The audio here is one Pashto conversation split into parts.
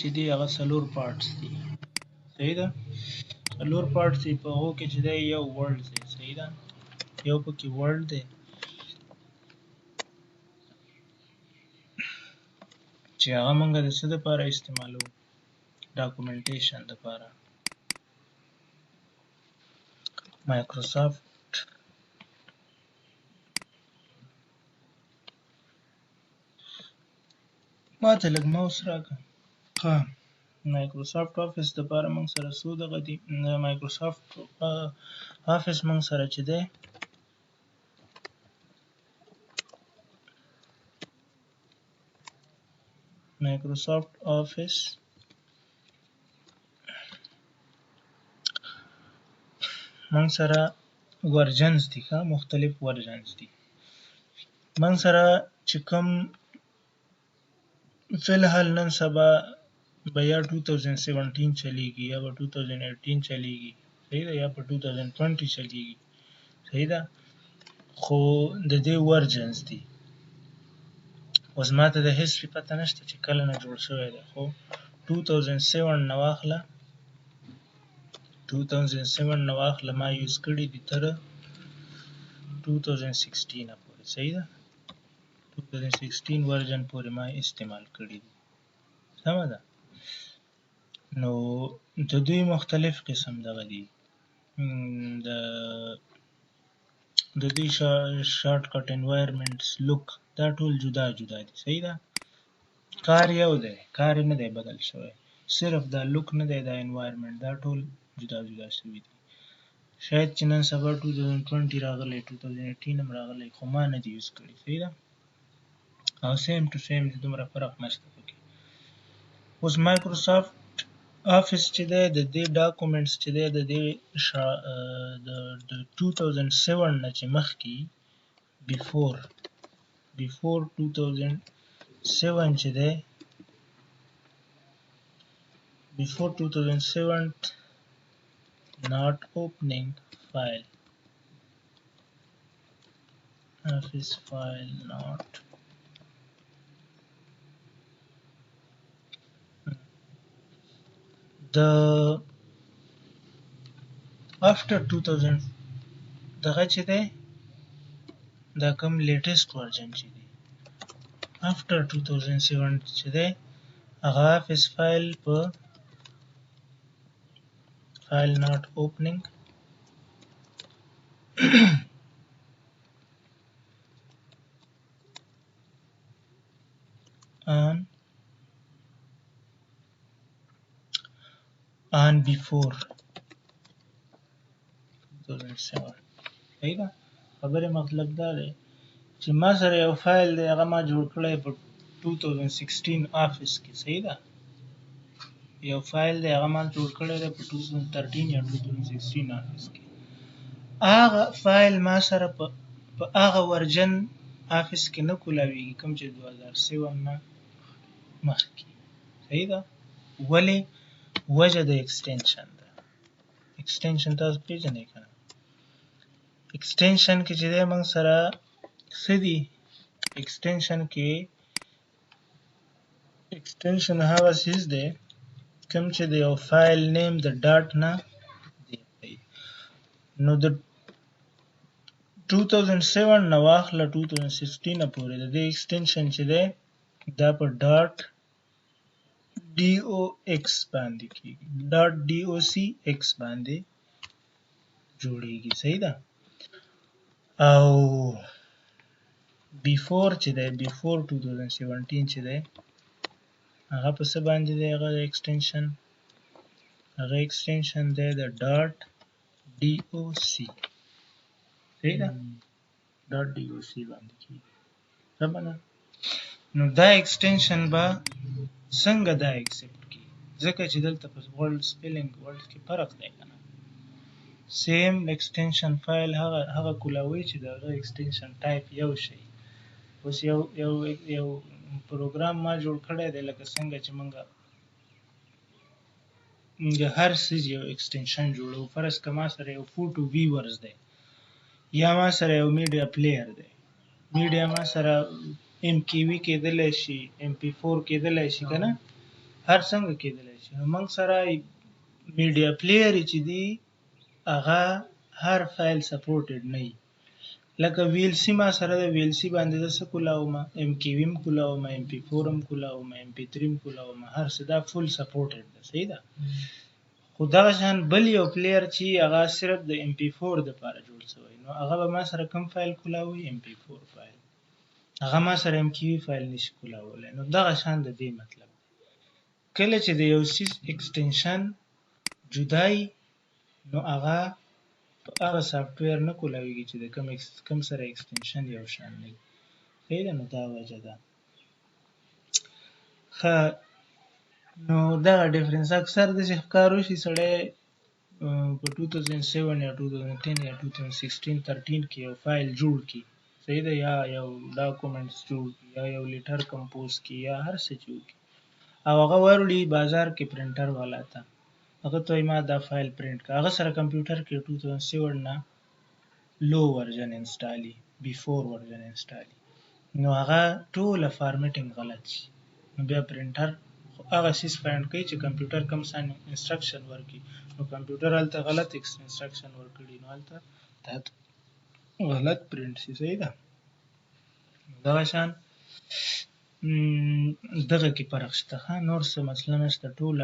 چې دی هغه څلور پارټس دي، صحیح ده. څلور پارټس دي، په هغو کې چې دی یو ورډ دی، صحیح ده. یو پکې ورډ دی چې هغه موږ د څه دپاره استعمالوو؟ ډاکومنټیشن دپاره. مایکروسافټ ما ته لږ ماوس راکړه. ښه، مایکروسافټ آفس دپاره موږ سره څو دغه دي. مایکروسافټ آفس موږ سره چې دی مایکروسافټ آفس موږ سره ورژنز دي، ښه، مختلف ورژنز دي. موږ سره چې کوم فی الحال نن سبا به یا 2017 چلیږي یا به 2018 چلیږي، صحیح ده، یا په 2020 چلیږي، صحیح ده. خو د دې ورژنز دي. اوس ما ته د هیڅ پته نشته چې کله نه جوړ شوی دی، خو 2007 نه واخله، 2007 نه واخله ما یوز کړي دي تر 2016 پورې، صحیح ده. 2016 ورژن پورې ما استعمال کړي دي، سمه ده. نو د دوی مختلف قسم دغه دي، د دوی شارټ کټ انوایرمنټس لوک دا ټول جدا جدا دي، صحیح ده. کار یو دی، کار نه دی بدل شوی، صرف دا لوک نه دی، دا انوایرمنټ دا ټول جدا جدا شوي دي. شاید چې نن سبا 2020 راغلی، 2018 هم راغلی، خو ما نه دی یوز کړي، صحیح ده. او سیم ټو سیم دی، دومره فرق نشته پکې. اوس مایکروسافټ آفس چې دی د دې ډاکومنټس چې دی د دې د 2007 نه چې مخکې بیفور 2007 چې دی، before 2007 not opening file, office file not the after 2000 دغه چې دی دا کوم لیټیسټ ورژن چې دی after 2007 چې دی هغه آفس فایل په file not opening on before 2007، صحیح ده. خبرې مطلب دا دی چې ما سره یو فایل دی، هغه ما جوړ کړی په 2016 آفس کې، صحیح ده. یو فایل دی هغه ما جوړ کړی دی په 2013 یا 2016 آفس کې. هغه فایل ما سره په هغه ورژن آفس کې نه کولاویږي کوم چې 2007 نه مخکې، صحیح ده. ولې؟ وجه د extension ده. extension تاسو پېژنئ که نه؟ extension کې چې دی موږ سره څه دي؟ extension کې extension هغه څیز دی کوم چې د یو file name د dot نه دی. نو د 2007 نه واخله 2016 پورې د دې extension چې دی دا په dot DOX باندې کیږي، dot DOCX باندې جوړیږي، صحیح ده. او before چې دی، before 2017 چې دی هغه په څه باندې دی؟ هغه extension، هغه extension دی د dot DOC، صحیح ده، dot DOC باندې کیږي، سمه ده. نو دا extension به څنګه دا accept کړي؟ ځکه چې دلته په ورلډ spelling ورلډ کې فرق دی که نه. same extension file هغه هغه کولاوي چې د هغه extension type یو شي. اوس یو یو یو پروګرام ما جوړ کړی دی، لکه څنګه چې موږ هر څیز یو extension جوړو. فرض که ما سره یو photo viewers دی یا ما سره یو media player دی، میډیا ما سره MKV کېدلی شي، MP4 کېدلی شي که نه، هر څنګه کېدلی شي. نو موږ سره media player چې دی هغه هر file supported نه وي. لکه VLC ما سره د VLC باندې زه څه کولاوم، MKV هم کولاوم، MP4 هم کولاوم، MP3 هم کولاوم، هر څه دا full supported ده، صحیح ده. خو دغه شان بل یو player چې هغه صرف د MP4 دپاره جوړ شوی، نو هغه به ما سره کوم فایل کولاوي؟ MP4 فایل. هغه ما سره MKV فایل نشي کولاولی. نو دغه شان د دې مطلب دی، کله چې د یو څیز extension جدا وي نو هغه په هغه software نه کولاویږي چې د کوم سره extension یو شان نه وي، صحیح ده. نو دا وجه ده. ښه، نو دغه difference اکثر داسې ښکار وشي سړی په 2007 یا 2010 یا 2016 13 کې یو فایل جوړ کړي، صحیح ده، یا یو documents جوړ کړي، یا یو letter compose کړي، یا هر څه چې وکړي، او هغه وروړي بازار کې پرنټر والا ته، هغه ته وایي ما دا فایل پرنټ کړه. هغه سره کمپیوټر کې 2007 نه low version install وي، before version install وي، نو هغه ټوله formatting غلط شي. نو بیا پرنټر خو هغه څیز find کوي چې کمپیوټر کوم شان instruction ورکړي، نو کمپیوټر هلته غلط instruction ورکړي، نو هلته دا غلط پرنټ شي، صحیح ده. دغه شان دغه کې فرق شته. ښه، نور څه مسله نشته، ټول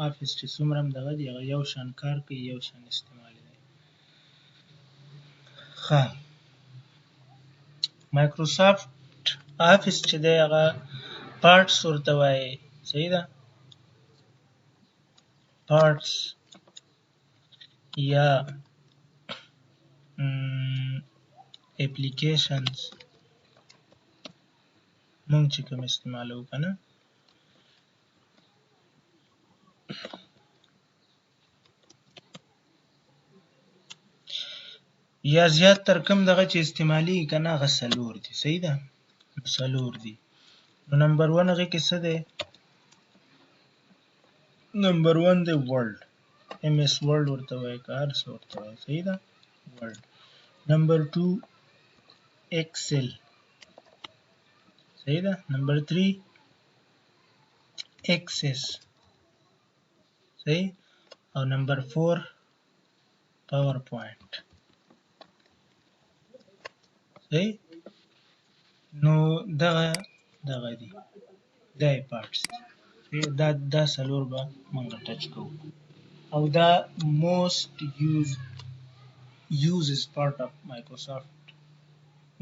Office چې څومره هم دغه دی هغه یو شان کار کوي، یو شان استعمال دی. ښه، Microsoft Office چې دی هغه parts ورته وایي، صحیح ده، parts یا applications مونږ چې کوم استعمالوو که نه، یا زیات تر کوم دغه چې استعمالیږي که نه هغه څلور دي، صحیح ده، څلور دي. نو number one هغې کې څه دی؟ number one دی Word، MS Word ورته وایي که هر څه ورته وایي، صحیح ده، Word. Number two Excel، صحیح ده. Number three Access، صحیح. او number four PowerPoint، صحیح. نو دغه دغه دي، دا یې parts دي، دا څلور به موږ touch کوو. او دا most uses part of Microsoft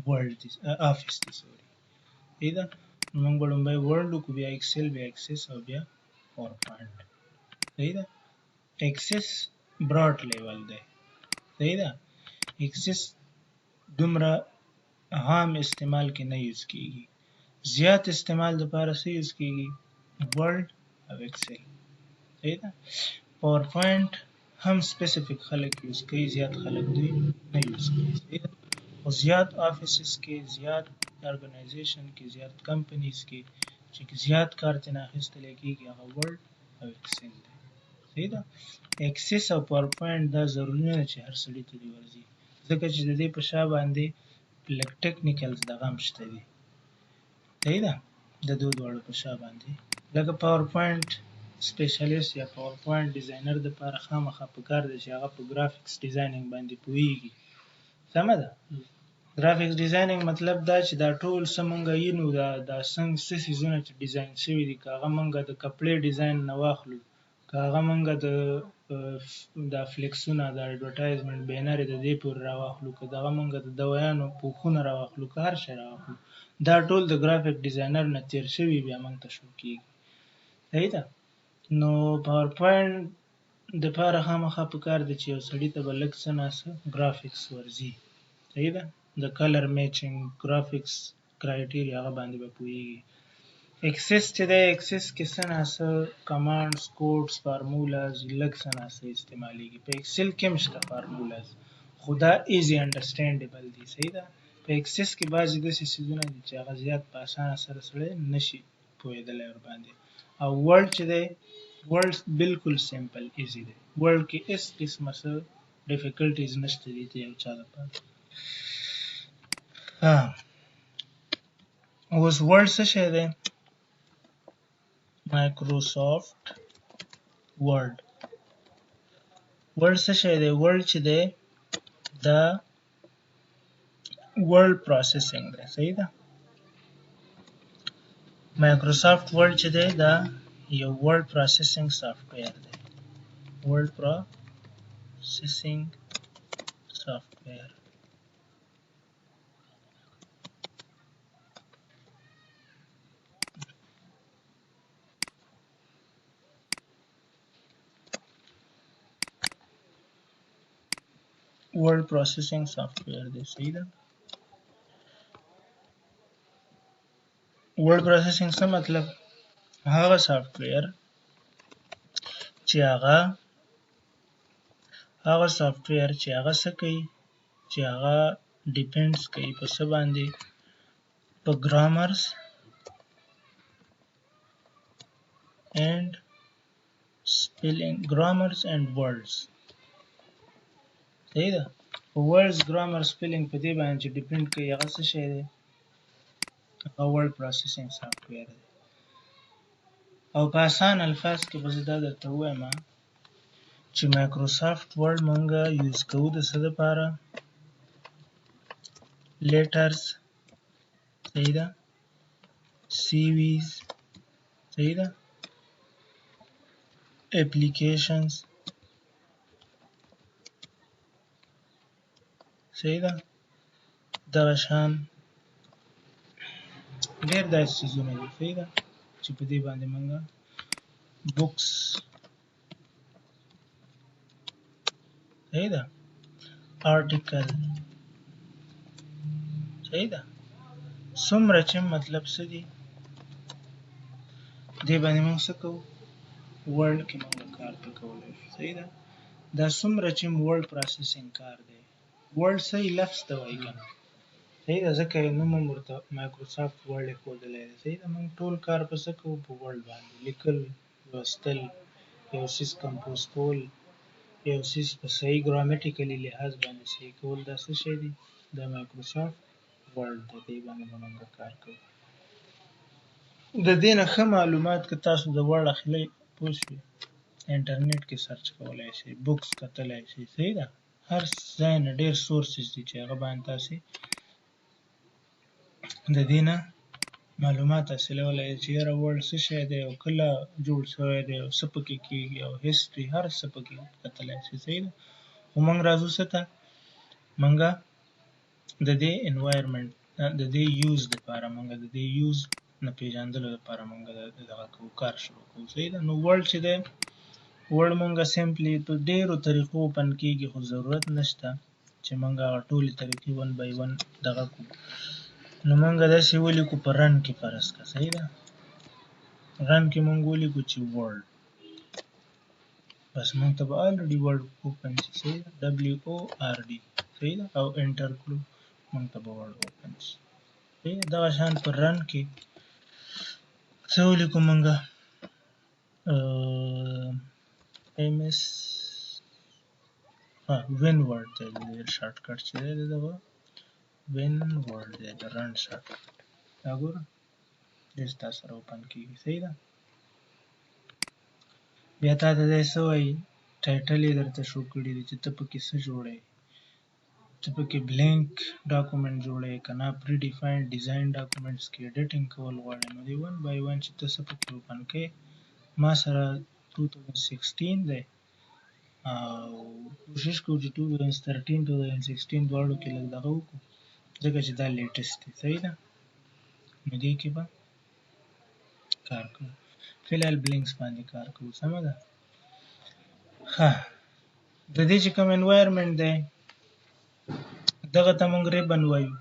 Word دی، Office دی، sorry، صحیح ده. نو موږ به لومړی Word وکړو، بیا Excel، بیا Access او بیا PowerPoint، صحیح ده. Access broad level دی، صحیح ده. Access دومره عام استعمال کې نه use کیږي، زیات استعمال دپاره څه use کیږي؟ Word او Excel، صحیح ده. PowerPoint هم specific خلک use کوي، زیات خلک دوی نه use کوي، صحیح ده. خو زیات offices کې، زیات organization کې، زیات companies کې چې زیات کار ترې اخیستل کېږي هغه Word او Excel دی، صحیح ده. Access او PowerPoint دا ضروري نه ده چې هر سړي ته دې ورځي، ځکه چې د دې په شا باندې لږ technicals دغه هم شته دي، صحیح ده. د دوو دواړو په شا باندې لکه PowerPoint specialist یا PowerPoint designer دپاره خامخا پکار دی چې هغه په graphics designing باندې پوهېږي، سمه ده. Graphics designing مطلب دا چې دا ټول څه مونږ وینو، دا څنګه څه څیزونه چې design شوي دي، که هغه مونږ د کپړې design نه واخلو، که هغه مونږ د دا flex ونه، د advertisement banner د دې پورې راواخلو، که دغه مونږ د دوایانو پوښونه راواخلو، که هر شی راواخلو، دا ټول د graphic designer نه تېر شوي بیا مونږ ته شو کېږي، صحیح ده. نو PowerPoint دپاره خامخا پکار دی چې یو سړي ته به لږ څه نا څه graphics ورځي، صحیح ده. د color matching، graphics criteria هغه باندې به پوهېږي. Access چې دی، Access کې څه نا څه commands، codes، formulas لږ څه نا څه استعمالیږي. په Excel کې هم شته formulas، خو دا easy understandable دي، صحیح ده. په Access کې بعضې داسې څیزونه دي چې هغه زیات په اسانه سره سړی نشي پوهېدلی ورباندې. او Word چې دی، Word بالکل simple easy دی، Word کې هېڅ قسمه څه difficulties نشته دي ته یو چا دپاره. اوس Word څه شی دی؟ مایکروسافټ ورډ. ورډ څه شی دی؟ ورډ چې دی دا ورډ پروسیسینګ دی، صحیح ده. مایکروسافټ ورډ چې دی دا یو ورډ پروسیسینګ سافټویر دی، ورډ پروسیسینګ سافټویر. ورډ پروسیسینګ سافټویر دی، صحیح ده. ورډ پروسیسینګ څه مطلب؟ هغه سافټویر چې هغه هغه سافټویر چې هغه څه کوي، چې هغه depends کوي په څه باندې؟ په grammars and spelling، grammars and words، صحیح ده. په words، grammar، spelling په دې باندې چې depend کوي هغه څه شی دی؟ هغه ورډ پروسیسینګ سافټویر دی. او په اسان الفاظ کې به زه دا درته ووایم چې مایکروسافټ ورډ مونږ use کوو د څه دپاره؟ letters، صحیح ده، CVs، صحیح ده، applications، صحیح ده، دغه شان ډېر داسې څیزونه دي، صحیح ده، چې په دې باندې مونږ books، صحیح ده، article، صحیح ده، څومره چې مطلب څه دي دې باندې مونږ څه کوو؟ ورډ کې مونږ کار په کولی شو، صحیح ده. دا څومره چې ورډ پروسیسینګ کار دی، ورډ صحیح لفظ ته وایي که نه، صحیح ده، ځکه یې نوم هم ورته مایکروسافټ ورډ ایښودلی دی، صحیح ده. مونږ ټول کار په څه کوو؟ په ورډ باندې، لیکل، لوستل، یو څیز compose کول، یو څیز په صحیح grammatically لحاظ باندې صحیح کول، دا څه شی دی؟ دا مایکروسافټ ورډ دی، دې باندې به مونږ کار کوو. د دې نه ښه معلومات که تاسو د ورډ اخلئ پوه شوې، انټرنیټ کې search کولی شئ، books کتلی شئ، صحیح ده. هر ځای نه ډېر sources دي چې هغه باندې تاسې د دې نه معلومات حاصلولی چې یاره ورډ څه شی دی او کله جوړ شوی دی او څه پکې کېږي او history هر څه پکې کتلی شئ، صحیح ده. خو موږ راځو څه ته؟ موږ د دې environment د دې use دپاره، موږ د دې use نه پېژندلو دپاره موږ دغه کوو، کار شروع کوو، صحیح ده. نو ورډ چې دی، ورډ موږ simply په ډېرو طریقو open کېږي، خو ضرورت نشته چې موږ هغه ټولې طریقې one by one دغه کړو. نو موږ داسې ولیکو په run کې فرض کړه، صحیح ده. run کې موږ ولیکو چې ورډ، بس موږ ته به already ورډ open شي، صحیح ده، W O R D، صحیح ده، او enter کړو موږ ته به ورډ open شي، صحیح ده. دغه شان په run کې څه ولیکو موږ؟ MS Win Word دی، د دې shortcut چې دی دغه Win Word دی، د run shortcut. دا ګوره دې ستا سره open کېږي، صحیح ده. بیا تا ته دی څه وایي؟ title یې درته شو کړي دي چې ته پکې څه جوړوې، ته پکې blank document جوړوې که نه predefined design documents کې editing کول غواړې. نو دی one by one چې ته څه پکې open کوې، ما سره 2016 دی او کوشش کوو چې 2013 2016 دواړو کې لږ دغه وکړو، ځکه چې دا latest دی، صحیح ده. نو دې کې به کار کوو، فی الحال blanks باندې کار کوو، سمه ده. ښه، د دې چې کوم environment دی دغه ته موږ ribbon وایو،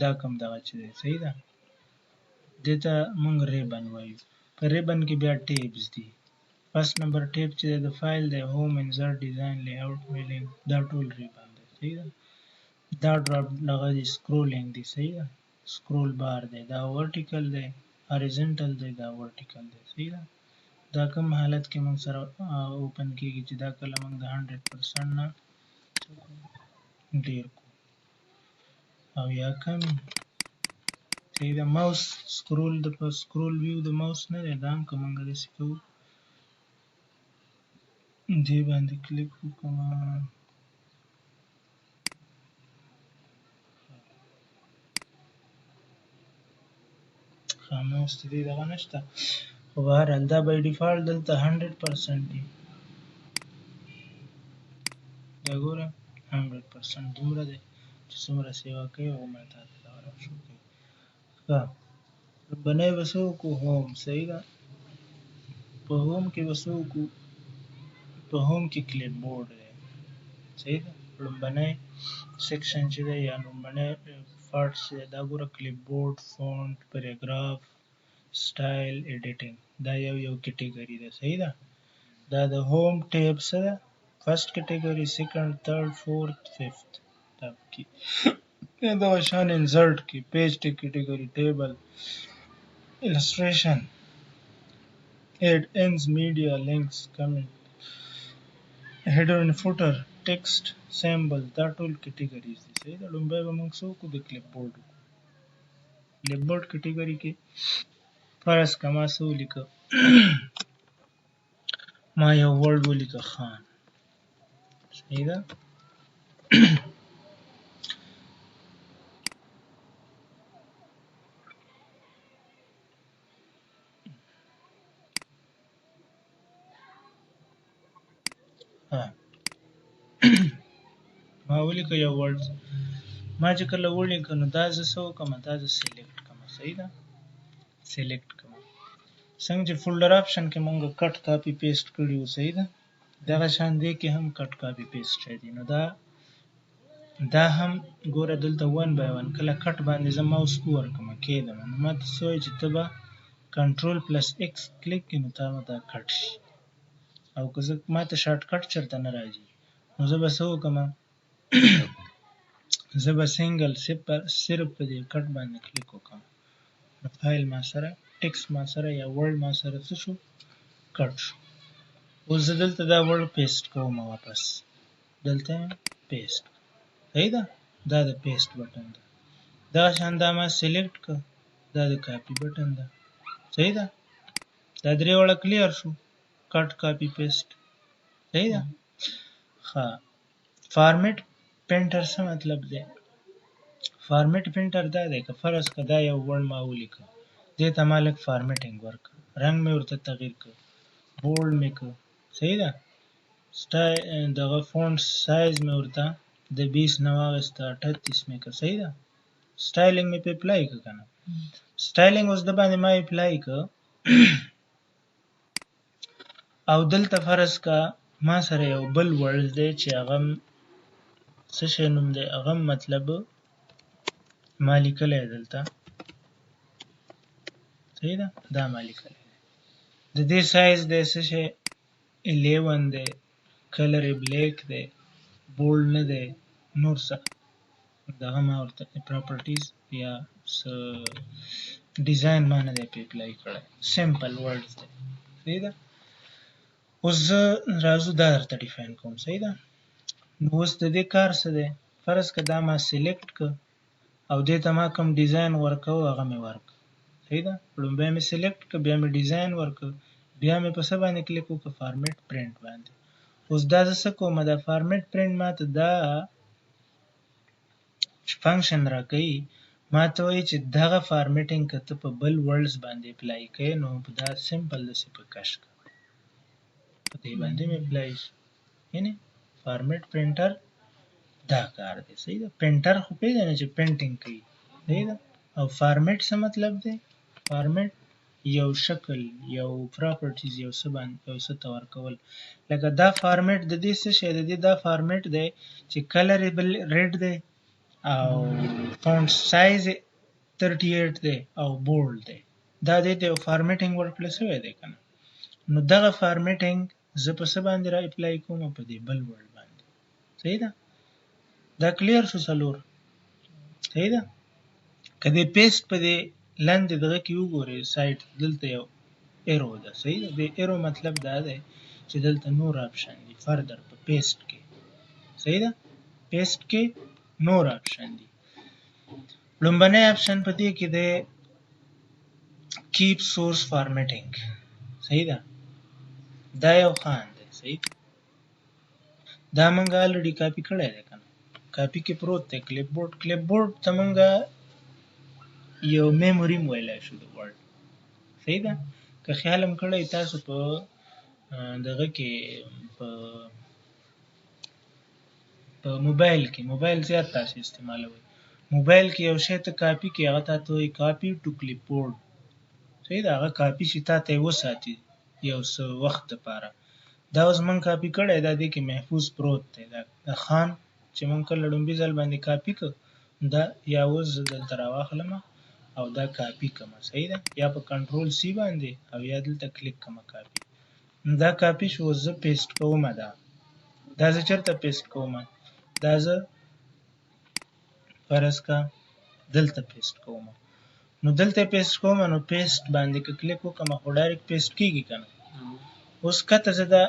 دا کوم دغه چې دی، صحیح ده، دې ته موږ ribbon وایو. په ribbon کې بیا tabs دي. first number tab چې دی د فایل دی، home، insert، design، layout، mailing، دا ټول ribbon دی، صحیح ده. دا drop دغه دی scrolling دی، صحیح ده، scroll bar دی، دا vertical دی، horizontal دی، دا vertical دی، صحیح ده. دا کوم حالت کې موږ سره open کېږي چې دا کله موږ د 100% نه ډېر کو او یا کم، صحیح ده. ماوس scroll، د scroll view د ماوس نه دی، دا هم که موږ داسې کوو، دې باندې کلیک وکړم. ښه، ماوس ته دې دغه نشته، خو بهرحال دا by default دلته 100% دی. دا ګوره 100% دومره دی چې څومره سیوا کوي هغومره تا ته دغه راشو کوي. ښه، لومړنی به څه وکړو؟ home. صحیح ده. په home کې به څه وکړو؟ په home کې clipboard دی. صحیح ده. لومړنی section چې دی یا لومړنی part چې دی، دا ګوره clipboard، font، paragraph، style، editing، دا یو یو category ده. صحیح ده. دا د home tab څه ده؟ first category، second، third، fourth، fifth دا پکې. دغه شان insert کې page category، table، illustration، add ins، media، links، comment، header and footer، text، symbol، دا ټول categories دي. صحیح ده. لومړی به موږ څه وکړو؟ د clipboard وکړو. clipboard category کې فرض که ما څه ولیکه، ما یو word ولیکه، خان. صحیح ده. ها، ما ولیکه یو word. ما چې کله ولیکه نو دا زه څه وکړم؟ دا زه select کړم. صحیح ده، select کړم. څنګه چې folder option کې مونږ cut، copy، paste کړي وو، صحیح ده، دغه شان دې کې هم cut، copy، paste راځي. نو دا هم ګوره دلته one by one کله cut باندې زه ماوس ورکړم کېدم، نو ما ته څه وایي چې ته به control plus X click کړې نو تا به دا cut شي. او که زه ما ته shortcut چېرته نه راځي نو زه به څه وکړم؟ زه به single صرف په دې cut باندې کلیک وکړم، نو فایل ما سره، ټیکس ما سره یا word ما سره څه شو؟ cut شو. اوس زه دلته دا word paste کوم، واپس دلته paste. صحیح ده. دا د paste button ده. دغه شان دا ما select که، دا د copy button ده. صحیح ده. دا درې واړه clear شو، cut، copy، paste. صحیح ده. ښه، format painter څه مطلب دی؟ format painter دا دی که فرض که دا یو word ما ولیکه، دې ته ما لږ formatting ورکړ، رنګ مې ورته تغییر کړ، bold مې کړ. صحیح ده. دغه font size مې ورته د 20 نه واخیسته، 38 مې کړ. صحیح ده. styling مې په apply کړ که نه؟ styling اوس د باندې ما apply کړ او دلته فرض که ما سره یو بل word دی چې هغه څه شی نوم دی، هغه مطلب ما لیکلی دلته. صحیح ده. دا ما لیکلی دی، د دې سایز دی څه شی 11 دی، color یې black دی، bold نه دی، نور څه دغه ما ورته properties یا څه design ما نه دی پرې apply کړی، simple words دی. صحیح ده. اوس زه راځو دا درته define کوم. صحیح ده. نو اوس د دې کار څه دی؟ فرض که دا ما select که او دې ته ما کوم design ورکوو هغه مې ورکړ. صحیح ده. لومړی مې select که، بیا مې design ورکړ، بیا مې په څه باندې کلیک وکړ؟ format painter باندې. اوس دا زه څه کوم؟ دا format painter ما ته دا function راکوي، ما ته وایي چې دغه formatting که ته په بل words باندې apply کوې نو دا simple داسې په کش کړه، په دې باندې مې apply شي. یعنې format painter دا کار دی. صحیح ده. painter خو پېژنې چې painting کوي. صحیح ده. او format څه مطلب دی؟ format یو شکل، یو properties، یو څه باندې یو څه ته ورکول. لکه دا format د دې څه شی د دې دا format دی چې color یې بل red دی او font size یې 38 دی او bold دی. دا دې ته یو formatting ورکړل شوی دی که نه؟ نو دغه formatting زه په څه باندې را apply کوم؟ په دې بل word باندې. صحیح ده. دا clear شو څلور. صحیح ده. که دې paste په دې لاندې دغه کې وګورئ side، دلته یو arrow ده. صحیح ده. د arrow مطلب دا دی چې دلته نور option دي further په paste کې. صحیح ده. paste کې نور option دي. لومبنی آپشن په دې کې دی کیپ سورس فارمیټینګ، صحیح ده؟ دا یو خان دی، صحیح؟ دا مونږ الریډي کاپي کړی دی کنه، کاپي کې پروت دی کلیپ بورډ. کلیپ بورډ ته مونږ یو میموري هم ویلی شو د ورډ، صحیح ده؟ که خیال هم کړی تاسو په دغه کې په موبایل کې، موبایل زیات تاسو استعمالوئ، موبایل کې یو شی ته کاپي کې هغه تا ته وایي کاپي ټو کلیپ بورډ، صحیح ده؟ هغه کاپي چې تا ته یې وساتي یو څه وخت دپاره. دا اوس مونږ کاپي کړی، دا دې کې محفوظ پروت دی. دا خان چې مونږ کله لومبي ځل باندې کاپي کړ، دا یا اوس زه دلته راواخلم او دا کاپي کړم، صحیح ده؟ یا په کنټرول سی باندې او یا دلته کلیک کړم کاپي. دا کاپي شو، اوس زه پیسټ کوم. دا زه چېرته پیسټ کوم؟ دا زه فرض که دلته پیسټ کوم. نو دلته پیسټ کوم، نو پیسټ باندې که کلیک وکړم خو ډایرکټ پیسټ کیږي که نه؟ اوس کته زه دا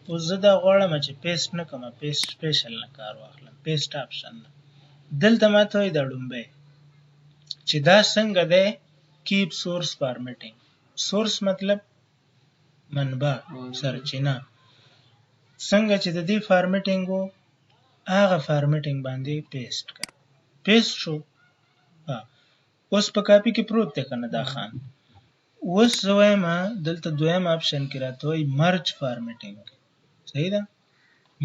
اوس زه دا غواړم چې پیسټ نه کوم، پیسټ سپیشل نه کار واخلم، پیسټ آپشن نه. دلته ماته وایي دا ړومبی چې دا څنګه دی کیپ سورس فارمیټینګ. سورس مطلب منبع، سرچینه. څنګه چې د دې فارمیټینګ و هغه فارمیټینګ باندې پیسټ کا، پیسټ شو. اوس په کاپي کې پروت دی که نه دا خان. اوس زه وایم دلته دویم آپشن کې راته وایي مرج فارمیټینګ، صحیح ده؟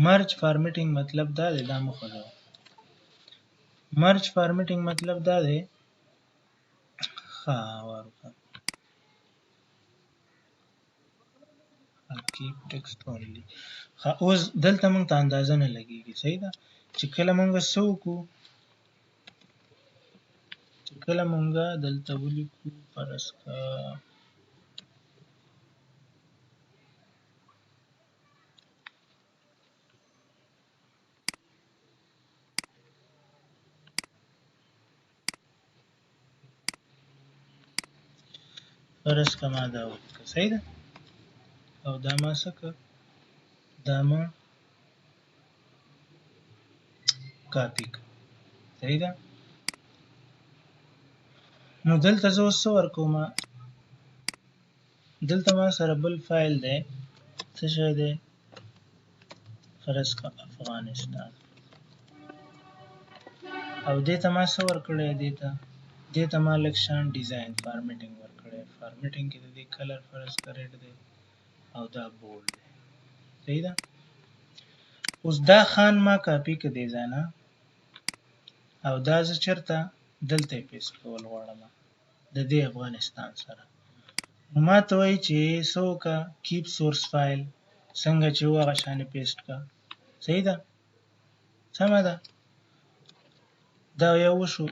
مرج فارمیټینګ مطلب دا دی، دا مه خوځوه. مرج فارمیټینګ مطلب دا دی، ښه وروکه کیپ ټیکسټ اونلی. ښه اوس دلته موږ ته اندازه نه لګېږي، صحیح ده؟ چې کله موږ څه وکړو، چې کله موږ دلته ولیکو فرض که فرض که ما دا ولیکه، صحیح ده؟ او دا ما څه که دا ما کاپي که، صحیح ده؟ نو دلته زه اوس څه ورکوم؟ دلته ما سره بل فایل دی، څه شی دی؟ فرض که افغانستان، او دې ته ما څه ورکړی؟ دې ته ما لږ شان ډیزاین فارمیټینګ ورکړی. فارمیټینګ کې د دې کلر فرض که ریډ دی او دا بولډ دی، صحیح ده؟ اوس دا خان ما کاپي که دې ځای نه، او دا زه چېرته دلته یې پیسټ کول غواړم د دې افغانستان سره. نو ما ته وایي چې څه وکړه، کیپ سورس فایل څنګه چې و هغه شان یې پیسټ کړه، صحیح ده؟ سمه ده؟ دا یو وشو.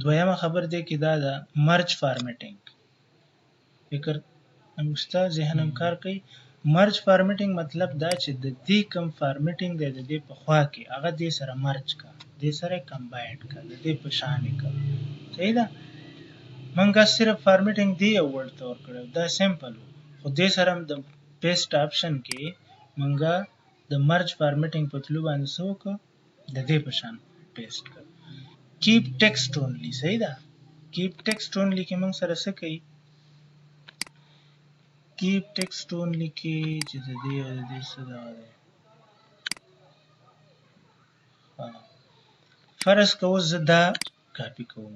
دویمه خبر دې کې دا ده مرج فارمیټینګ. فکر هم شته، ذهن هم کار کوي. مرج فارمیټینګ مطلب دا چې د دې کوم فارمیټینګ دی د دې په خوا کې هغه دې سره مرج کا، دې سره کمباینډ کا، د دې په شان یې کا، صحیح ده؟ مونږ صرف فارمیټینګ دې یو ورډ ته ورکړی، دا سمپل و، خو دې سره هم د پیسټ آپشن کې مونږ د مرج فارمیټینګ په تلو باندې څه وکړو، د دې په شان پیسټ کړ. کیپ ټیکسټ اونلی، صحیح ده؟ کیپ ټیکسټ اونلی کې مونږ سره څه کوي؟ کیپ ټیکسټ اونلی کې چې د دې او د دې څه دغه دی، فرض که اوس زه دا کاپي کوم،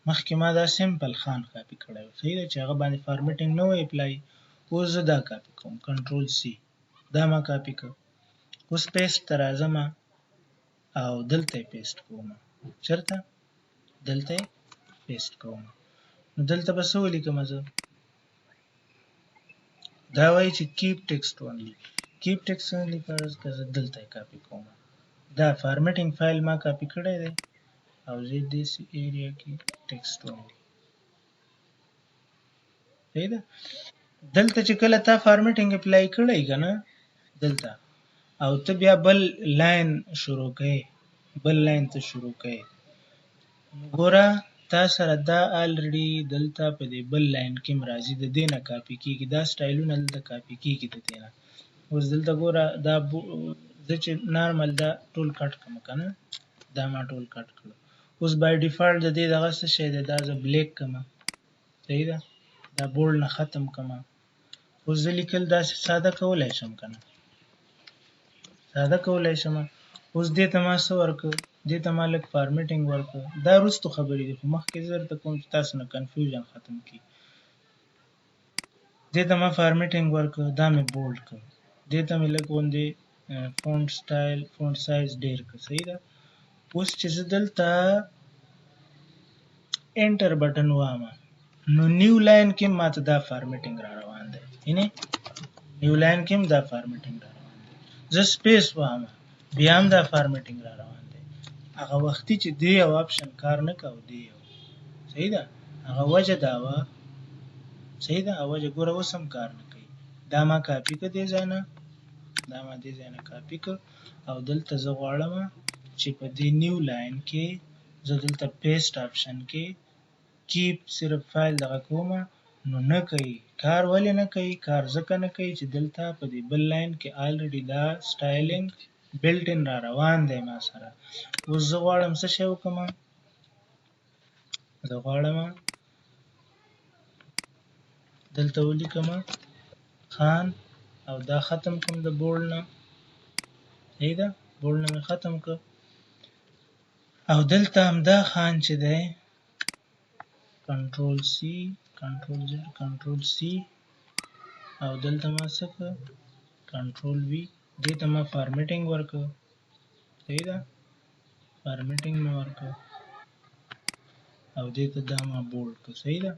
مخکې ما دا سمپل خان کاپي کړی و، صحیح ده؟ چې هغه باندې فارمیټینګ نه و اپلای. اوس زه دا کاپي کوم، کنټرول سی، دا ما کاپي کړ. اوس پیسټ ته راځم او دلته یې پیسټ کوم. چېرته؟ دلته یې پیسټ کوم. نو دلته به څه ولیکم زه؟ دا وایي چې کیپ ټیکسټ اونلی. کیپ ټیکسټ اونلی فرض که زه دلته یې کاپي کوم، دا فارمیټینګ فایل ما کاپي کړی دی او زه دې ایریا کې ټیکسټ اونلی، صحیح ده؟ دلته چې کله تا فارمیټینګ اپلای کړی که نه دلته، او ته بیا بل لاین شروع کوې، بل لاین ته شروع کوې، ګوره تا سره دا الریډي دلته په دې بل لاین کې هم راځي، د دې نه کاپي کېږي، دا سټایلونه دلته کاپي کېږي د دې نه. اوس دلته ګوره دا زه چې نارمل دا ټول کټ کړم که نه، دا ما ټول کټ کړو. اوس بای ډیفالټ د دې دغه څه شی دی، دا زه black کړم، صحیح ده، دا bold نه ختم کړم. اوس زه لیکل داسې ساده کولی شم که نه؟ ساده کولی شم. اوس دې ته ما څه ورکړ؟ دې ته ما لږ formatting ورکړ. دا وروستو خبرې دي، خو مخکې زه درته کوم چې تاسو نه confusion ختم کړي. دې ته ما formatting ورکړ، دا مې bold کړ، دې ته مې لږ غوندې font style، font size ډېر کړ، صحیح ده. اوس چې زه دلته enter button واهم نو new line کې ما ته دا formatting را روان دی، یعنی new line کې هم دا formatting را روان دی. زه space واهم بیا هم دا formatting را روان دی. هغه وختي چې دې یو option کار نه کاوه، دې یو، صحیح ده، هغه وجه دا وه، صحیح ده، هغه وجه ګوره اوس هم کار نه کوي. دا ما کاپي کړه دې ځای نه، دا ما دې ځای نه کاپي کړ او دلته زه غواړم چې په دې new line کې زه دلته paste option کې keep صرف فایل دغه کوم، نو نه کوي کار. ولې نه کوي کار؟ ځکه نه کوي چې دلته په دې بل line کې already دا styling built in را روان دی ما سره. اوس زه غواړم څه شی وکړم؟ زه غواړم دلته ولیکم خان او دا ختم کړم د bold نه، صحیح ده، bold نه مې ختم کړ. او دلته همدا خان چې دی control C، control Z، control C، او دلته ما څه کړ؟ control V، دې ته ما formatting ورکړ، صحیح ده، formatting مې ورکړ او دې ته دا ما bold کړ، صحیح ده.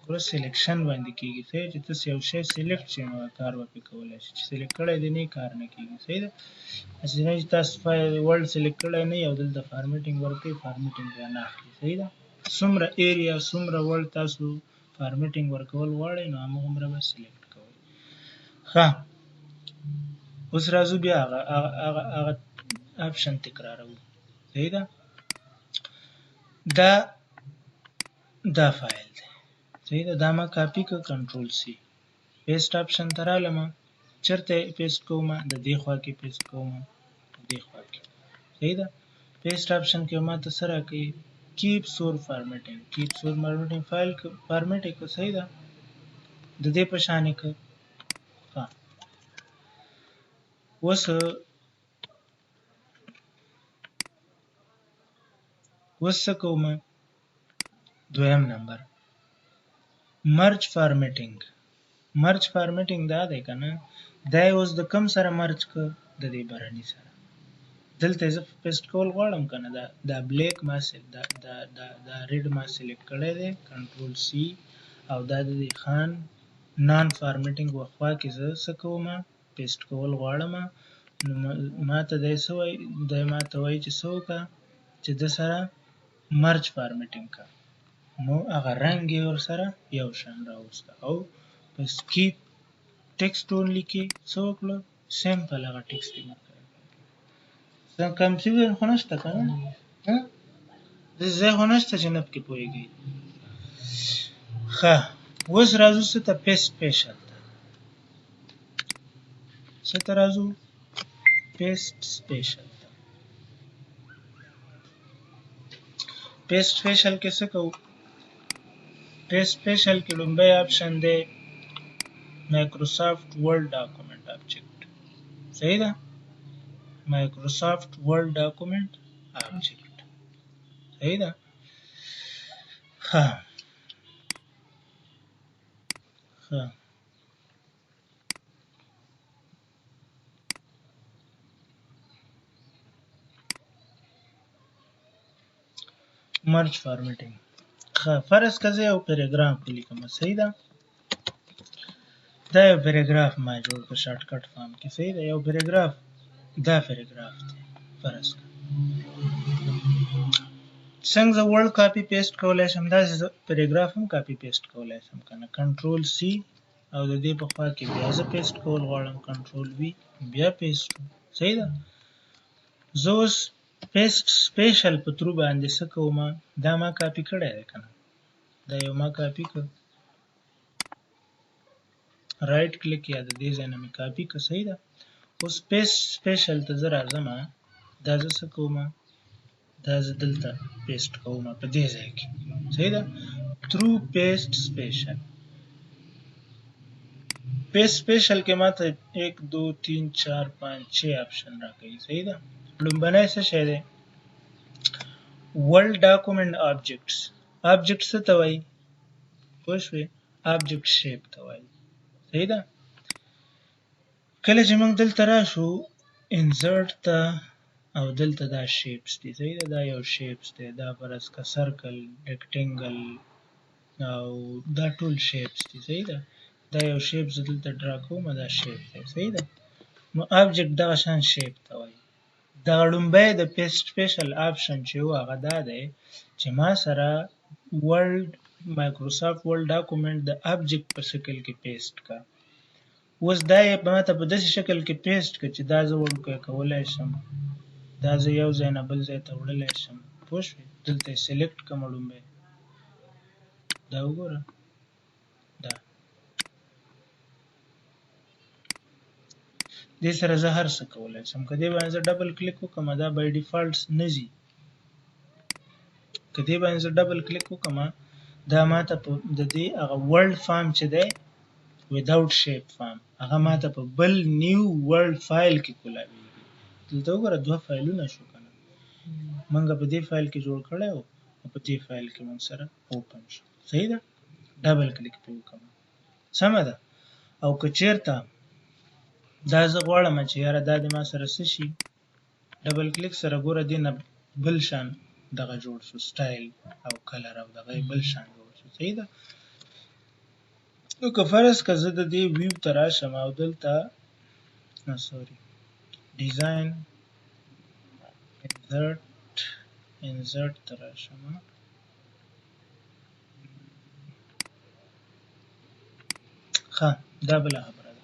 ګوره selection باندې کېږي، صحیح، چې تاسو یو شی select شئ نو کار به پرې کولی شئ، چې select کړی دی نه کار نه کېږي، صحیح ده. هسې نه چې تاسو فایل word select کړی نه او دلته formatting ورکړئ، formatting بیا نه اخلي، صحیح ده. څومره area څومره word تاسو formatting ورکول غواړئ نو همغومره به select کوئ. ښه، اوس راځو بیا هغه هغه هغه option تکراروو، صحیح ده. دا دا فایل دی، صحیح ده، دا ما کاپي کړ، control C، paste option ته رالم، چېرته paste کوم؟ د دې خوا کې paste کوم، د دې خوا کې، صحیح ده. paste option کې ما ته څه راکوي؟ keep source formatting، keep source formatting، فایل format یې کړ، صحیح ده، د دې په شان یې کړ. ښه، اوس اوس څه کوم؟ دویم نمبر merge formatting. merge formatting دا دی که نه، دا یې اوس د کوم سره merge کړ؟ د دې برني سره. دلته زه paste کول غواړم که نه، دا دا black ما دا دا دا دا red ما select کړی دی، control C، او دا د دې خان non formatting و خوا کې زه څه کوم؟ paste کول غواړم. نو ما ته دی څه وایي؟ دی ما ته وایي چې څه وکړه، چې د سره merge formatting که، نو هغه رنګ یې ورسره یو شان راوسته. او په keep text only کې څه وکړو؟ simple هغه text یې ورکړ. څه confusion خو نشته که نه؟ داسې ځای خو نشته چې نه پکې پوهېږئ. ښه، اوس راځو څه ته؟ paste special ته. څه ته راځو؟ paste special ته. paste special کې څه کوو؟ paste special کې لومړی option دی Microsoft Word document object، صحیح ده، Microsoft Word document object، صحیح ده. ښه ښه، merge formatting. ښه، فرض که زه یو paragraph ولیکم، صحیح ده، دا یو paragraph ما جوړ کړ shortcut form کې، صحیح ده، یو paragraph، دا paragraph دی. فرض که څنګه زه word copy paste کولی شم، داسې زه paragraph هم copy paste کولی شم که نه؟ control C، او د دې په خوا کې بیا زه paste کول غواړم، control V، بیا paste، صحیح ده. زه اوس paste special په through باندې څه کوم؟ دا ما کاپي کړی دی که نه، دا یو ما کاپي کړ، right click یا د دې ځای نه مې کاپي کړ، صحیح ده. اوس paste special ته زه راځم، دا زه څه کوم؟ دا زه دلته paste کوم په دې ځای کې، صحیح ده. Through paste special، paste special کې ماته 1 2 3 4 5 6 option راکوي، صحیح ده. لومړنی څه شی دی؟ Word document objects. Object څه ته وایي؟ پوه شوې؟ Object shape ته وایي، صحیح ده. کله چې موږ دلته راشو insert ته، او دلته دا shapes دي، صحیح ده. دا یو shapes دی، دا فرض که circle، rectangle، او دا ټول shapes دي، صحیح ده. دا یو shape زه دلته draw کوم، دا shape دی، صحیح ده. نو object دغه شان shape ته وایي. دغه لومبی د paste special option چې و هغه دا دی چې ما سره Word، Microsoft Word document د object په شکل کې paste کا. اوس دا یې ماته په داسې شکل کې paste کړه چې دا زه وړوکی کولی شم، دا زه یو ځای نه بل ځای ته وړلی شم، پوه شوې؟ دلته یې select کړم لومبی، دا وګوره، دا دې سره زه هر څه کولی شم. که دې باندې زه double click وکړم، دا by default نه ځي. که دې باندې زه double click وکړم، دا ماته په د دې هغه Word form چې دی without shape form، هغه ماته په بل new Word file کې کولاویږي. دلته وګوره دوه فایلونه شو که نه، موږ په دې فایل کې جوړ کړی و او په دې فایل کې موږ سره open شو، صحیح ده. Double click پرې وکړم، سمه ده. او که چېرته دا زه غواړم چې یاره دا د ما سره څه شي، double click سره ګوره دې نه بل شان دغه جوړ شو، سټایل او color او دغه بل شان جوړ شو، صحیح ده. نو که فرض که زه د دې view ته راشم او دلته sorry design insert، insert ته راشم، ښه دا بله خبره ده.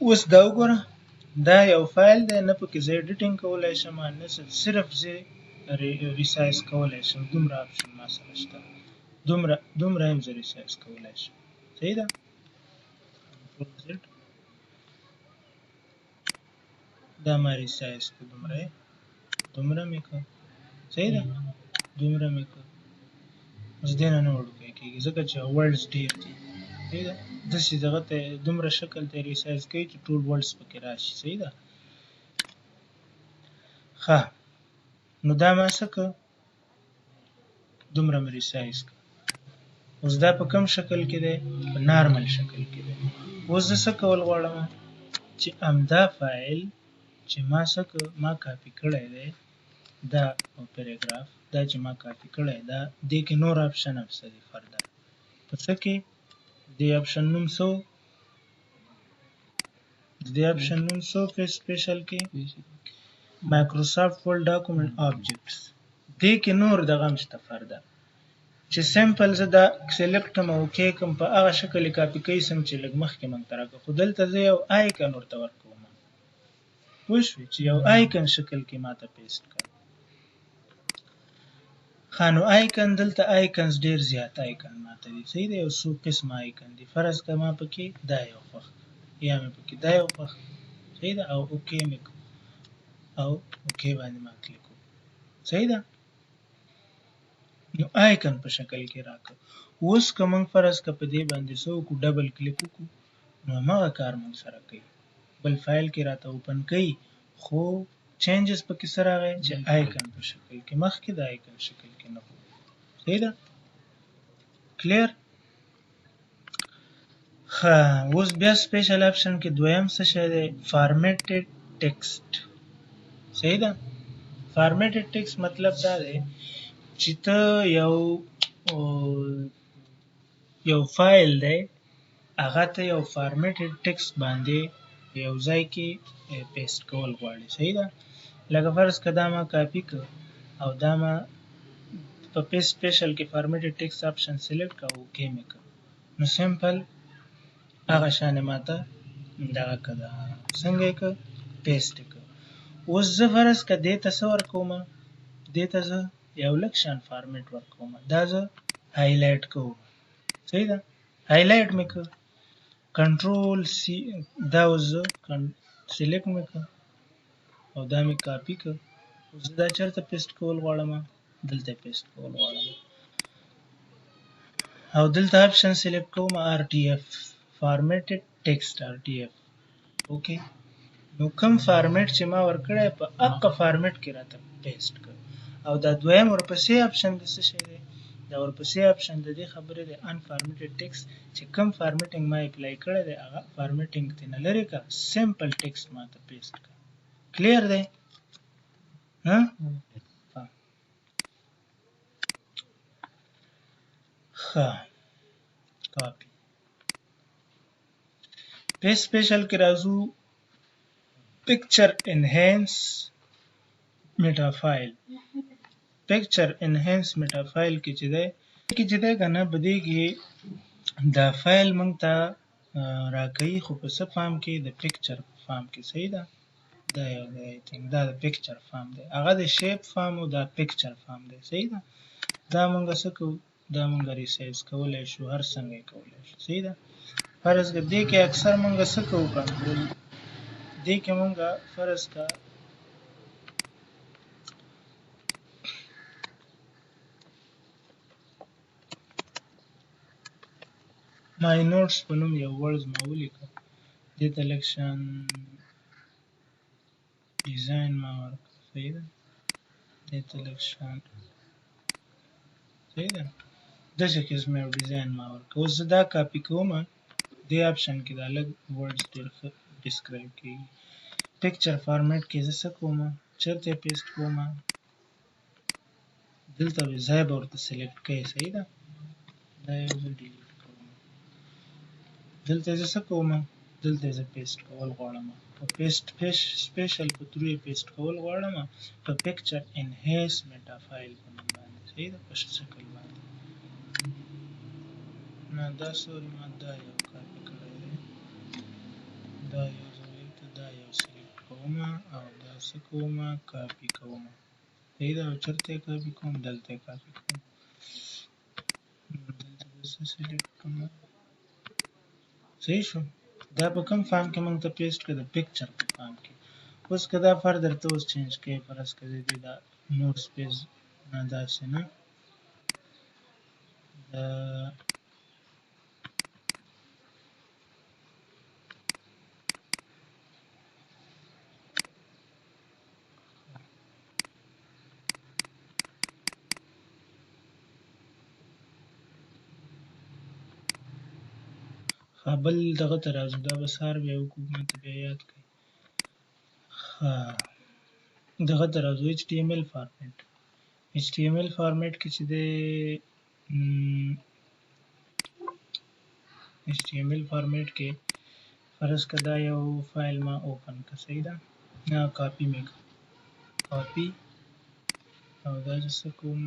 اوس دا وګوره، دا یو فایل دی، نه پکې زه editing کولی شم، نه صرف زه resize کولی شم. دومره option ما سره شته، دومره هم زه resize کولی شم، صحیح ده. دا ما resize کړ، دومره دومره مې کړ، صحیح ده، دومره مې کړ. اوس دې نه نه وړوکی کېږي ځکه چې words ډېر دي، صحیح ده. داسې دغه ته دومره شکل ته resize کوي چې ټول words پکې راشي، صحیح ده. ښه نو دا ما څه کړ، دومره مې resize کړ. اوس دا په کوم شکل کې دی؟ په normal شکل کې دی. اوس زه څه کول غواړم چې همدا فایل چې ما څه کړ، ما کاپي کړی دی، دا paragraph دا چې ما کاپي کړی دا دې کې نور option هم شته دی further. په څه کې؟ دې option نوم څه و؟ د دې option نوم څه و paste special کې؟ Microsoft Word document objects. دې کې نور دغه هم شته further چې simple زه دا select کړم او okay کړم، په هغه شکل یې کاپي کوي سم چې لږ مخکې موږ ته راکړه. خو دلته زه یو icon ورته ورکوم، پوه شوې؟ چې یو icon شکل کې ماته paste کړ. ښه نو icon دلته icons ډېر زیات icon ماته دي، صحیح دی. یو څو قسمه icon دي. فرض که ما پکې دا یو خوښ، یا مې پکې دا یو خوښ، صحیح ده، او okay مې کړ او okay باندې ما کلیک وکړ، صحیح ده. نو icon په شکل کې راکړ. اوس که موږ فرض که په دې باندې څه وکړو، double click وکړو، نو هماغه کار موږ سره کوي، بل فایل کې راته open کوي، خو changes پکې څه راغی چې icon په شکل کې، مخکې د icon شکل کې نه و، صحیح ده. Clear؟ ښه اوس بیا special option کې دویم څه شی دی؟ Formatted text، صحیح ده. Formatted text مطلب دا دی چې ته یو فایل دی هغه ته یو formatted text باندې یو ځای کې paste کول غواړي، صحیح ده. لکه فرض که دا ما کاپي کړ او دا ما په paste special کې formatted text option select کړ او okay مې کړ، نو simple هغه شان یې ماته دغه کړه، څنګه یې کړ؟ Paste یې کړ. اوس زه فرض که دې ته څه ورکوم، دې ته زه یو لږ شان format ورکوم، دا زه highlight کوم، صحیح ده. Highlight مې کړ، control C، دا اوس زه select مې کړ او دا مې کاپي کړ زه دا چېرته paste کول غواړم؟ دلته paste کول غواړم. او دلته option select کوم، RTF، formatted text، RTF. Okay، نو کوم فارمیټ چې ما ورکړی، په هغه فارمیټ کې راته paste کړ. او دا دویم ورپسې option د څه شی دی؟ دا ورپسې option د دې خبرې دی، unformatted text، چې کوم formatting ما apply کړی دی، هغه formatting ترې نه لرې کړه، simple text ما ته paste کړه. Clear دی؟ ها، ښه. Copy paste special کې راځو، picture enhance meta file. Picture enhance meta file کې چې دی که نه، په دې کې دا فایل موږ ته راکوي، خو په څه form کې؟ د picture په form کې، صحیح ده؟ دا یو دی، I think دا د picture form دی. هغه د shape form او دا picture form دی، صحیح ده؟ دا موږ څه کوو؟ دا موږ resize کولی شو، هر څنګه یې کولی شو، صحیح ده؟ فرض که دې کې اکثر موږ څه کوو؟ کنټرول دې کې موږ فرض که my notes په نوم یو words ما ولیکه، دې ته لږ شان design ما ورکړ، صحیح ده؟ دې ته لږ شان، صحیح ده، داسې قسم یو design ما ورکړ. اوس زه دا کاپي کوم، دې option کې دا لږ words ډېر ښه describe کیږي. Picture format کې زه څه کوم؟ چېرته یې paste کوم؟ دلته به ځای به ورته select کوې، صحیح ده؟ دا یو زه delete کوم. دلته زه څه کوم؟ دلته زه paste کول غواړم، په paste special په through یې paste کول غواړم، په picture enhance meta file په نوم باندې، صحیح ده؟ په شکل باندې. نه، دا sorry، ما دا یو کاپي کړی دی. دا یو زه دلته دا یو select کوم او دا څه کوم؟ کاپي کوم، صحیح ده؟ او چېرته یې کاپي کوم؟ دلته یې کاپي کوم. دلته به څه select کوم؟ صحیح شو. دا په کوم form کې موږ ته paste کړه؟ د picture په form کې. اوس که دا further ته اوس change کوې، فرض که دې دا نور space نه، داسې نه، دا ښه، بل دغه ته راځو. دا به سهار بیا وکړو، ما ته بیا یاد کړئ. ښه، دغه ته راځو، HTML format. HTML format کې چې دی، HTML format کې فرض که دا یو فایل ما open که، صحیح ده؟ نه، کاپي مې کړه، کاپي. او دا زه څه کوم؟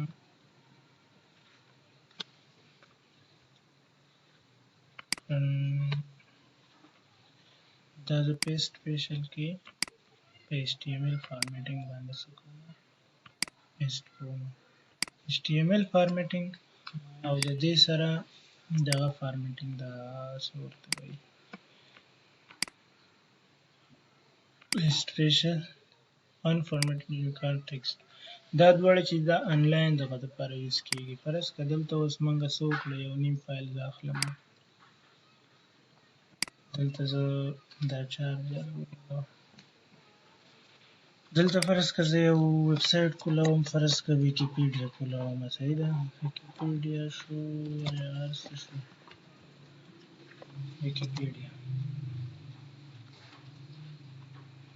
دا زه paste special کې په HTML formatting باندې څه کوم؟ Paste کوم HTML formatting. او د دې سره دغه formatting، دا څه ورته وایي، paste special unformatted unicorn text. دا دواړه چې دا انلاین دغه دپاره use کیږي. فرض که دلته اوس موږ څه وکړو؟ یو نیم فایل زه اخلم. دلته زه دا چار دلته فرض که زه یو ویب سایټ کولاوم، فرض که ویکیپیډیا کولاوم، صحیح ده؟ ویکیپیډیا شو یا هر څه شو، ویکیپیډیا،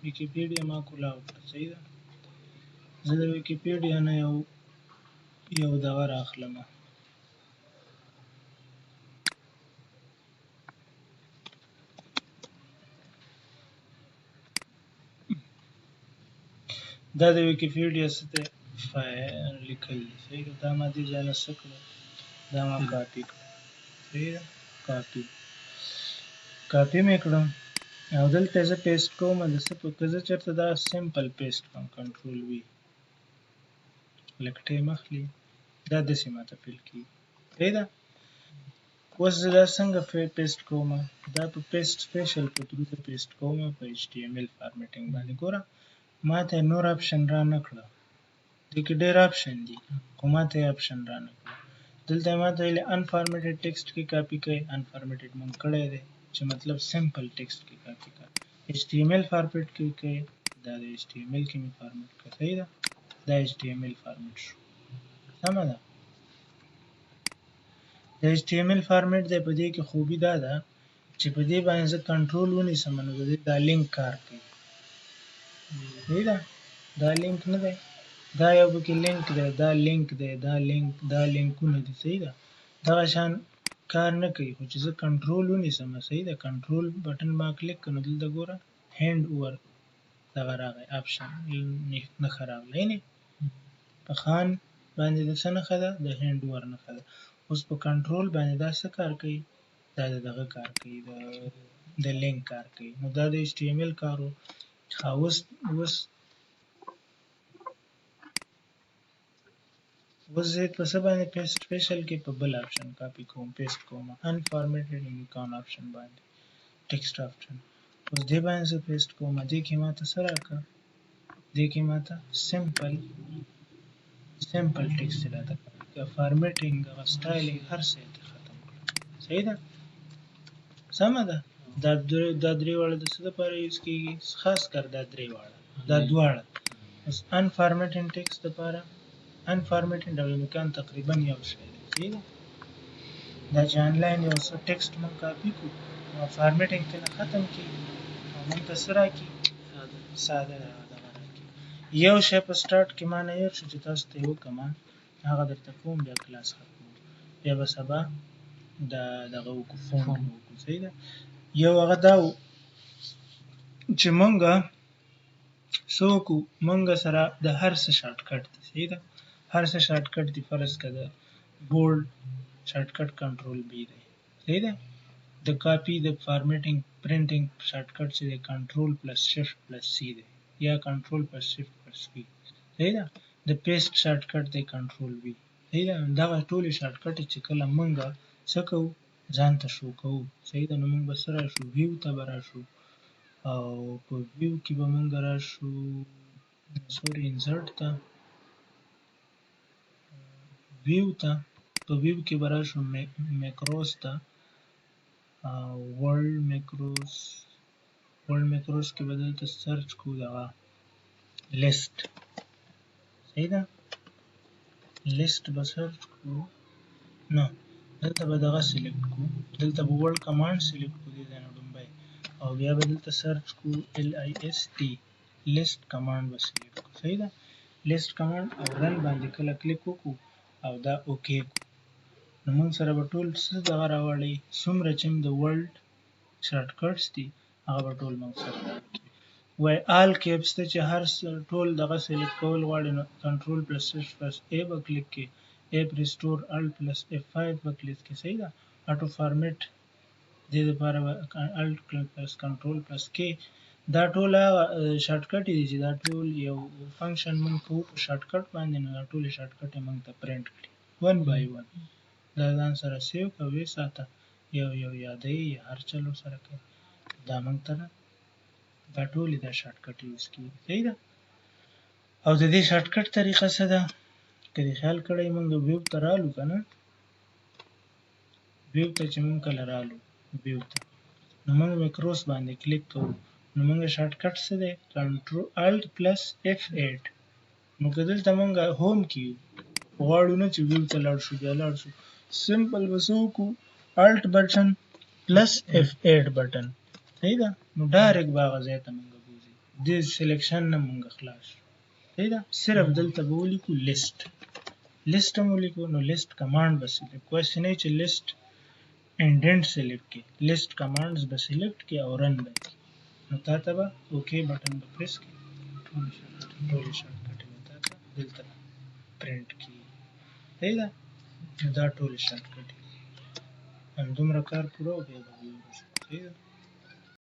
ویکیپیډیا ما کولاو کړه، صحیح ده؟ زه د ویکیپیډیا نه یو دغه راخلم. دا د ویکیپیډیا څه دی؟ فایل لیکل دي، صحیح ده؟ دا ما دې ځای نه څه کړو؟ دا ما کاپي کړو، صحیح ده؟ کاپي مې کړم او دلته زه paste کوم. د څه په که زه چېرته دا simple paste کوم، control V، لږ time اخلي. دا داسې ماته fill کېږي، صحیح ده؟ اوس زه دا څنګه paste کوم؟ دا په paste special په through زه paste کوم په HTML formatting باندې. ګوره، ما ته نور option را نه کړه. دې کې ډېر option دي، خو ماته یې option رانه کړو. دلته یې ماته ویلي unformatted text کې کاپي کړئ. Unformatted مونږ کړی دی، چې مطلب simple text کې کاپي کړه. HTML format کې کړئ، دا د HTML کې مې format کړه. صحیح ده، دا HTML format شو. سمه ده، د HTML format دی. په دې کې خوبي دا ده چې په دې باندې زه کنټرول ونیسم، نو د دې دا لینک کار کوي. صحیح ده، دا لینک نه دی، دا یو پکې لینک دی، دا لینک دی، دا لینک، دا لینکونه دي. صحیح ده، دغه شان کار نه کوي، خو چې زه کنټرول ونیسم، صحیح ده، control button ما کلیک کړ، نو دلته ګوره hand over دغه راغی، option نښه راغله. یعنې په خان باندې د څه نښه ده؟ د hand over نښه ده. اوس په کنټرول باندې دا څه کار کوي؟ دا د دغه کار کوي، د لینک کار کوي. نو دا د HTML کار و. ښه، اوس اوس اوس زه په څه باندې paste special کې په بل option copy کوم، paste کوم، unformatted unicorn option باندې، text option. اوس دې باندې زه paste کوم، دې کې ماته څه راکړه؟ دې کې ماته simple text راته کړه. Formatting، هغه styling، هر څه یې ختم کړه. صحیح ده، سمه ده. دا درې واړه د څه لپاره use کېږي؟ خاص کر دا درې واړه، دا دواړه. اوس unformatting text لپاره، unformatting او unicorn تقریبا یو شی دی. صحیح ده، دا چې آنلاین یو څه text مونږ کاپي کړو، نو formatting ترې ختم کړي او مونږ ته څه راکړي؟ ساده دغه راکړي. یو شی په start کې ما نه هېر شو چې تاسو ته یې وکړم، هغه درته کوم، بیا کلاس ختموم، بیا به سبا دا دغه وکړو، font به وکړو. صحیح ده، یو هغه دا و چې مونږ څه وکړو، مونږ سره د هر څه shortcut دی. صحیح ده، هر څه shortcut دی. فرض که د bold shortcut control B دی. صحیح ده، د کاپي د formatting printing shortcut چې دی control plus shift plus C دی، یا control plus shift plus V. صحیح ده، د paste shortcut دی control V. صحیح ده، دغه ټولې shortcut چې کله مونږ څه کوو، ځان ته شو کوو. صحیح ده، نو مونږ به څه راشو؟ View ته به راشو، او په view کې به مونږ راشو، sorry، insert ته، view ته، په view کې به راشو macros ته، world macros، world macros کې به دلته search کوو دغه لیست. صحیح ده، لیست به search کوو، نه دلته به دغه select کوو، دلته به world command select کوو دې ځای نه ړومبی، او بیا به دلته search کوو LIST، list command به select کوو. صحیح ده، list command او run باندې کله کلیک وکړو او دا okay کړو، نو موږ سره به ټول څه دغه راوړي، څومره چې هم د world shortcuts دي هغه به ټول موږ سره راوړي. وای all caps ته چې هر ټول دغه select کول غواړي، نو control plus shift plus A به کلیک کړي، app restore alt plus F5 به کلیک کړي. صحیح ده، auto format دې لپاره به alt plus control plus K. دا ټول هغه shortcut دي چې دا ټول یو function مونږ کوو په shortcut باندې، نو دا ټول shortcut یې مونږ ته پرنټ کړي one by one. دا ځان سره save کړه، ویې ساته، یو یو یادوي یا هر چل ورسره کوي. دا مونږ ته دا ټولې دا shortcut use کېږي. صحیح ده، او د دې shortcut طریقه څه ده؟ که دې خیال کړی مونږ view ته رالو که نه، view ته چې مونږ کله رالو view ته، نو مونږ macros باندې کلیک کوو، نو مونږ shortcut څه دی؟ Control alt plus F8. نو که دلته مونږ home کې یو، غواړو نه چې view ته لاړ شو، بیا لاړ شو، simple به څه وکړو؟ Alt button plus F8 button. صحیح ده، نو direct به هغه ځای ته مونږ بوځي، دې selection نه مونږ خلاص شو. صحیح ده، صرف دلته به ولیکو list، list هم ولیکو، نو list command به select کوو، هسې نه چې list indent select کړي، list commands به select کړي او run به کړي، نو تا ته به okay button به پریس کړي، ټولې shortcut به تا ته دلته پرنټ کړي. صحیح ده، نو دا ټولې shortcut دي. همدومره کار پوره او بیا به ویو. صحیح ده.